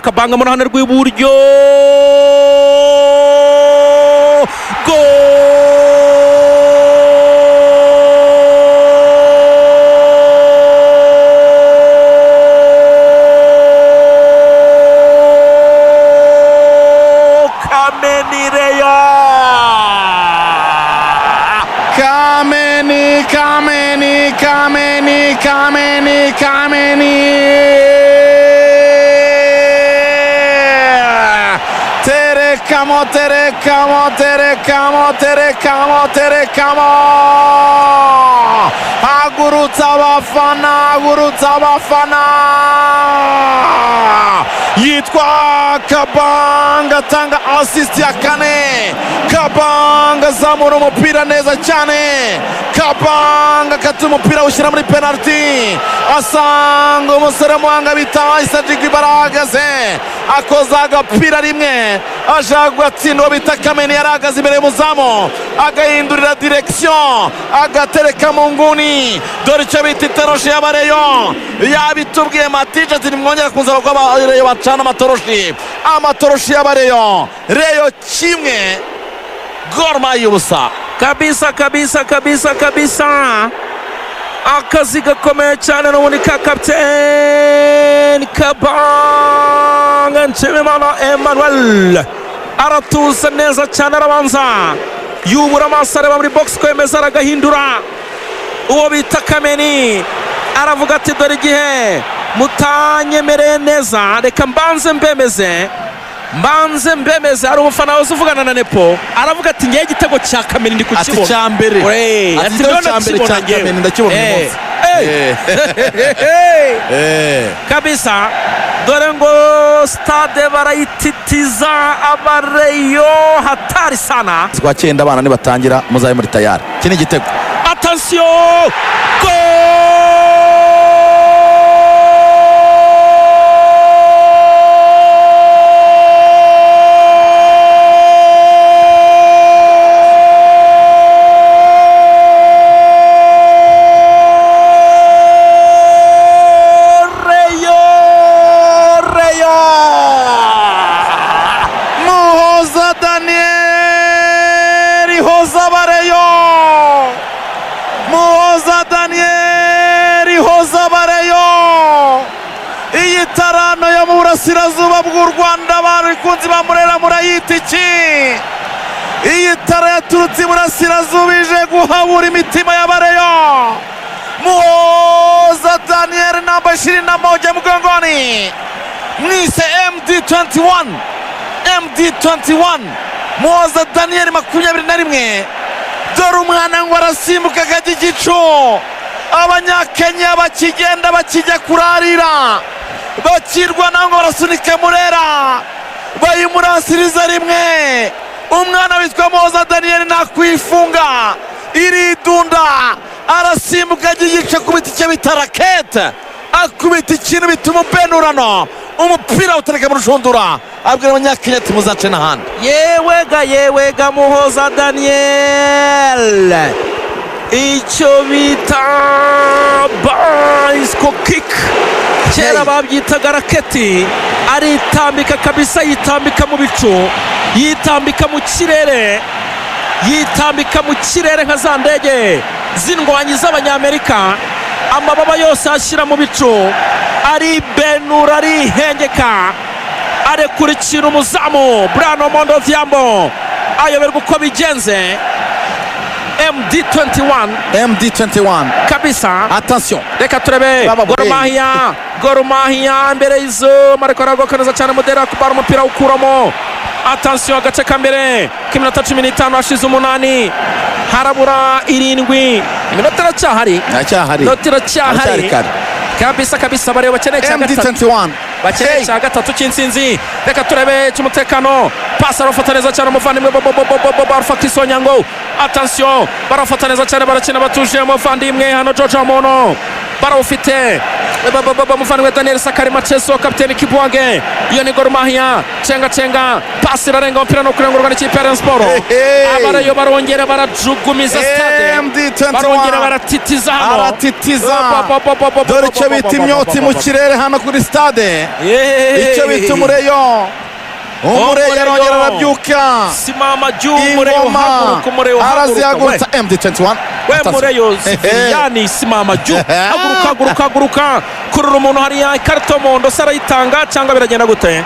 Kabanga mu ruhande rw'iburyo. Gol! Kamenireyo! Kameni, Kameni, Kameni, Kameni, Kameni. Terekamo, terekamo, terekamo, terekamo, terekamo. Hagurutsa abafana, hagurutsa abafana. Yitwa Kabanga atanga assist ya kane. Kabanga azamura umupira neza cyane. Kabanga akata umupira awushyira muri penaliti, asanga umusore w'umuhanga bita Isajigwi barahagaze, akoza agapira rimwe ashaka gatsinda uwo bita Kameni yari ahagaze imbere y'umuzamu, agahindurira direkisiyo agatereka mu nguni. Dore icyo bita itoroshi y'abareyo, yabitubwiye Matije ati nimwongera kunzara ko abareyo bacana amatoroshi, amatoroshi y'abareyo. Reyo 1, Gor Mahia 0. Kabisa kabisa kabisa kabisa, akazi gakomeye cyane n'ubundi ka kapiteni Kabanga Nshimiyimana Emmanuel, aratuza neza cyane, arabanza yubura amaso areba muri box kwemeza, aragahindura. Uwo bita Kameni aravuga ati dore igihe mutanyemereye neza, reka mbanze mbemeze, mbanze mbemeze. Hari umufana waza uvugana na Nepo, aravuga ati ngewe igitego cya Kameni ndi Ati kukibona. cya mbere. Ati Ati igitego ndabona cya mbere kibona cya ngewe. Kameni ndakibona uyu munsi. Kabisa, dore ngo stade barayititiza abareyo hatari sana. Rwa cyenda abana nibatangira muzabe muri tayari. Iki ni igitego. Atansiyo, gol! Reyo, Reyo! Muhoza Daniel Hoza Bareyo, Muhoza Daniel Hoza Bareyo. Iyi tarano yo mu burasirazuba bw'u Rwanda, abakunzi ba Murera murayita iki? Iyi tara yaturutse iburasirazuba ije guhabura imitima y'abareyo. Muhoza Daniel namba 21 mgongoni, mwise MD21, MD21, Muhoza Daniel 21. Dore umwana ngo arasimbuka akajya igicu, abanyakenya bakigenda bakijya kurarira, bakirwa ngo barasunika Murera, bayimurasiriza rimwe. Umwana witwa Muhoza Daniel ntakwifunga, iridunda, arasimbuka ajya igice, akubita icyo bita rakete, akubita ikintu bita umubenurano, umupira utereka mu rushundura, abwira abanyakenya ati muzace n'ahandi. Yewega yewega, Muhoza Daniel, icyo bita bicycle kick, kera Hey. babyitaga raketi. Aritambika kabisa, yitambika mu bicu, yitambika mu kirere, yitambika mu kirere nka za ndege z'indwanyi z'abanyamerika, amababa yose ashyira mu bicu, aribenura, arihengeka, arekura ikintu umuzamu Brano Mondo Vyambo ayoberwa uko bigenze. MD21. MD21. Kabisa. Attention. Reka turebe. Baba Gor Brain. Mahia, Gor Mahia imbere y'izuba, ariko aragoka neza cyane Mudera kubara umupira awukuramo. Atansiyo, agace ka mbere k'iminota 15 hashize 8, harabura 7, iminota iracyahari. Aracyahari. Iminota iracyahari. Aracyari kare. Kabisa kabisa, bareba bakeneye icya gatatu. MD21. Bakeneye Hey. icya gatatu cy'intsinzi. Reka turebe cy'umutekano. Pasi arafata neza cyane umuvandimwe Bobobobobo Alpha Kisonyango. Atansiyo, barafata neza cyane, barakina batuje. Umuvandimwe hano George Amono barawufite. Muvandimwe Daniel Sakari Macheso, kapiteni Kibwage, iyo ni Gor Mahia. Cenga cenga, pasi irarenga, umupira no kurengurwa n'ikipe ya Rayon Sport. Hey. Abarayo barongera barajugumiza stade, MD21 barongera baratitiza hano. Aratitiza. Dore icyo bita imyotsi mu kirere hano kuri stade, icyo bita umureyo. Umureyo arongera arabyuka. Simama juu Mureyo, Ingoma haguruka Mureyo, haguruka we. arazihagurutsa MD21. We Mureyo Sifiriyani, simama juu, haguruka, haguruka, haguruka, kurura umuntu hariya, ikarita y'umuhondo se arayitanga cyangwa biragenda gute?